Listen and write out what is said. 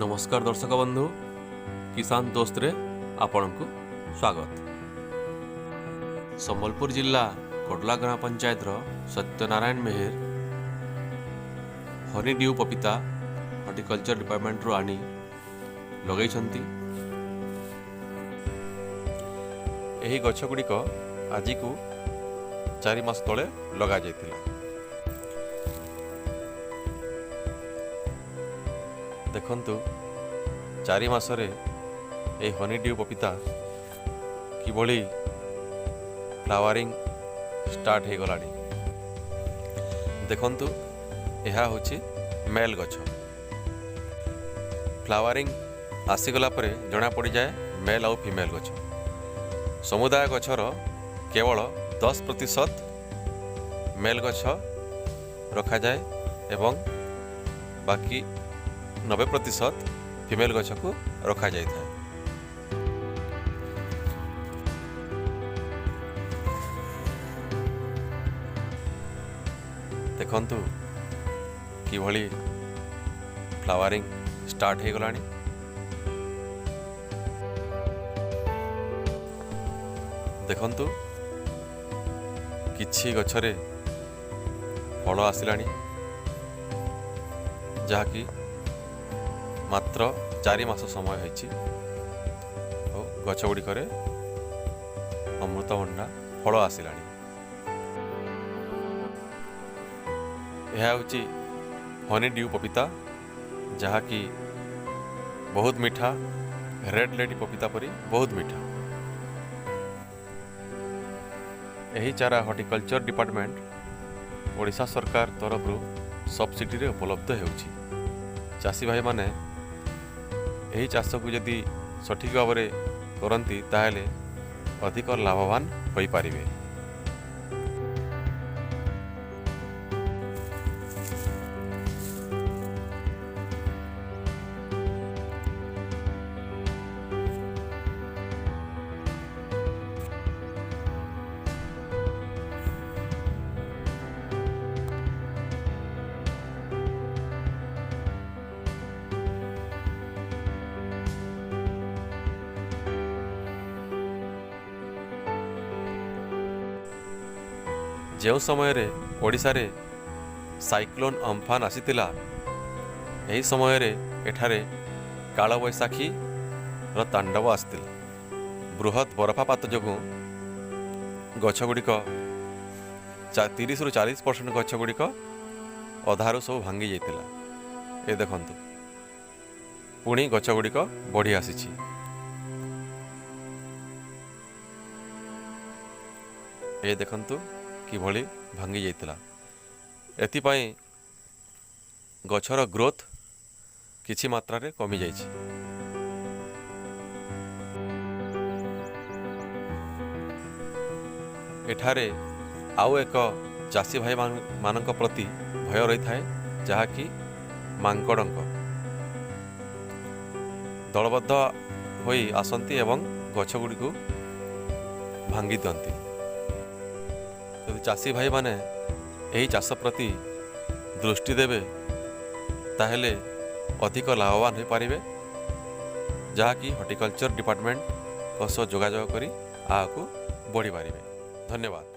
ନମସ୍କାର ଦର୍ଶକ ବନ୍ଧୁ, କିଷାନ ଦୋସ୍ତରେ ଆପଣଙ୍କୁ ସ୍ୱାଗତ। ସମ୍ବଲପୁର ଜିଲ୍ଲା କୋଟଲା ଗ୍ରାମ ପଞ୍ଚାୟତର ସତ୍ୟନାରାୟଣ ମେହେର ହନି ଡ୍ୟୁ ପପିତା ହର୍ଟିକଲଚର ଡିପାର୍ଟମେଣ୍ଟରୁ ଆଣି ଲଗାଇଛନ୍ତି। ଏହି ଗଛ ଗୁଡ଼ିକ ଆଜିକୁ 4 ମାସ ତଳେ ଲଗାଯାଇଥିଲା। ଦେଖନ୍ତୁ, 4 ମାସରେ ଏହି ହନି ଡ୍ୟୁ ପପିତା କିଭଳି ଫ୍ଲାୱାରିଂ ଷ୍ଟାର୍ଟ ହେଇଗଲାଣି। ଦେଖନ୍ତୁ, ଏହା ହେଉଛି ମେଲ୍ ଗଛ। ଫ୍ଲାୱାରିଂ ଆସିଗଲା ପରେ ଜଣାପଡ଼ିଯାଏ ମେଲ୍ ଆଉ ଫିମେଲ୍ ଗଛ। ସମୁଦାୟ ଗଛର କେବଳ 10% ମେଲ୍ ଗଛ ରଖାଯାଏ ଏବଂ ବାକି 90% ଫିମେଲ୍ ଗଛକୁ ରଖାଯାଇଥାଏ। ଦେଖନ୍ତୁ, କିଭଳି ଫ୍ଲାୱାରିଂ ଷ୍ଟାର୍ଟ ହେଇଗଲାଣି। ଦେଖନ୍ତୁ, କିଛି ଗଛରେ ଫଳ ଆସିଲାଣି, ଯାହାକି ମାତ୍ର 4 ମାସ ସମୟ ହେଇଛି ଆଉ ଗଛ ଗୁଡ଼ିକରେ ଅମୃତଭଣ୍ଡା ଫଳ ଆସିଲାଣି। ଏହା ହେଉଛି ହନି ଡ୍ୟୁ ପପିତା, ଯାହାକି ବହୁତ ମିଠା, ରେଡ୍ ଲେଡି ପପିତା ପରି ବହୁତ ମିଠା। ଏହି ଚାରା ହର୍ଟିକଲଚର ଡିପାର୍ଟମେଣ୍ଟ, ଓଡ଼ିଶା ସରକାର ତରଫରୁ ସବସିଡ଼ିରେ ଉପଲବ୍ଧ ହେଉଛି। ଚାଷୀ ଭାଇମାନେ ଏହି ଚାଷକୁ ଯଦି ସଠିକ୍ ଭାବରେ କରନ୍ତି, ତାହେଲେ ଅଧିକ ଲାଭବାନ ହୋଇପାରିବେ। ଯେଉଁ ସମୟରେ ଓଡ଼ିଶାରେ ସାଇକ୍ଲୋନ୍ ଅମ୍ଫାନ ଆସିଥିଲା, ଏହି ସମୟରେ ଏଠାରେ କାଳବୈଶାଖୀର ତାଣ୍ଡବ ଆସିଥିଲା। ବୃହତ୍ ବରଫାପାତ ଯୋଗୁଁ ଗଛଗୁଡ଼ିକ 30ରୁ 40% ଗଛ ଗୁଡ଼ିକ ଅଧାରୁ ସବୁ ଭାଙ୍ଗି ଯାଇଥିଲା। ଏ ଦେଖନ୍ତୁ, ପୁଣି ଗଛ ଗୁଡ଼ିକ ବଢ଼ି ଆସିଛି। ଏ ଦେଖନ୍ତୁ, କିଭଳି ଭାଙ୍ଗି ଯାଇଥିଲା। ଏଥିପାଇଁ ଗଛର ଗ୍ରୋଥ୍ କିଛି ମାତ୍ରାରେ କମିଯାଇଛି। ଏଠାରେ ଆଉ ଏକ ଚାଷୀ ଭାଇମାନଙ୍କ ପ୍ରତି ଭୟ ରହିଥାଏ, ଯାହାକି ମାଙ୍କଡ଼ଙ୍କ ଦଳବଦ୍ଧ ହୋଇ ଆସନ୍ତି ଏବଂ ଗଛ ଗୁଡ଼ିକୁ ଭାଙ୍ଗି ଦିଅନ୍ତି। ଯଦି ଚାଷୀ ଭାଇମାନେ ଏହି ଚାଷ ପ୍ରତି ଦୃଷ୍ଟି ଦେବେ, ତାହେଲେ ଅଧିକ ଲାଭବାନ ହୋଇପାରିବେ, ଯାହାକି ହର୍ଟିକଲଚର ଡିପାର୍ଟମେଣ୍ଟଙ୍କ ସହ ଯୋଗାଯୋଗ କରି ଆଗକୁ ବଢ଼ିପାରିବେ। ଧନ୍ୟବାଦ।